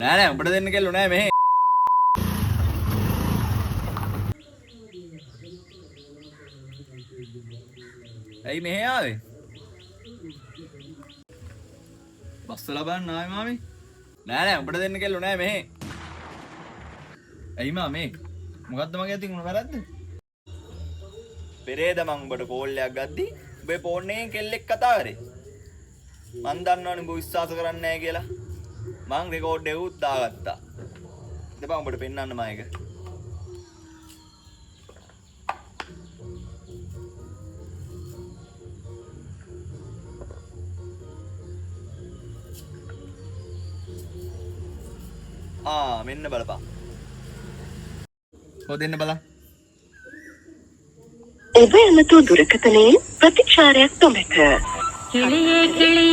නෑ නෑ, උඹට දෙන්න කෙල්ලෝ නෑ මෙහෙ. ඇයි මෙහෙ ආවේ? බස්සලා බලන්න ආවේ මාමේ. නෑ නෑ, උඹට දෙන්න කෙල්ලෝ නෑ මෙහෙ. ඇයි මාමේ? මොකද්ද මගේ අතින් වුණ වැරද්ද? පෙරේද මං උඹට කෝල් එකක් ගද්දි උඹේ ෆෝන් එකෙන් කෙල්ලෙක් කතා කරේ. මං දන්නවනේ උඹ විශ්වාස කරන්නේ නෑ කියලා. මං රෙකෝඩ් එකකුත් දාගත්තා. ඉතින් උඹට පෙන්නන්න මම ඒක. ආ, මෙන්න බලපන්. හො දෙන්න බලන්න. ඔබ ඇමතූ දුරකථනයෙන් ප්‍රතිචාරයක් නොමැත. කිളിയേ കിളി.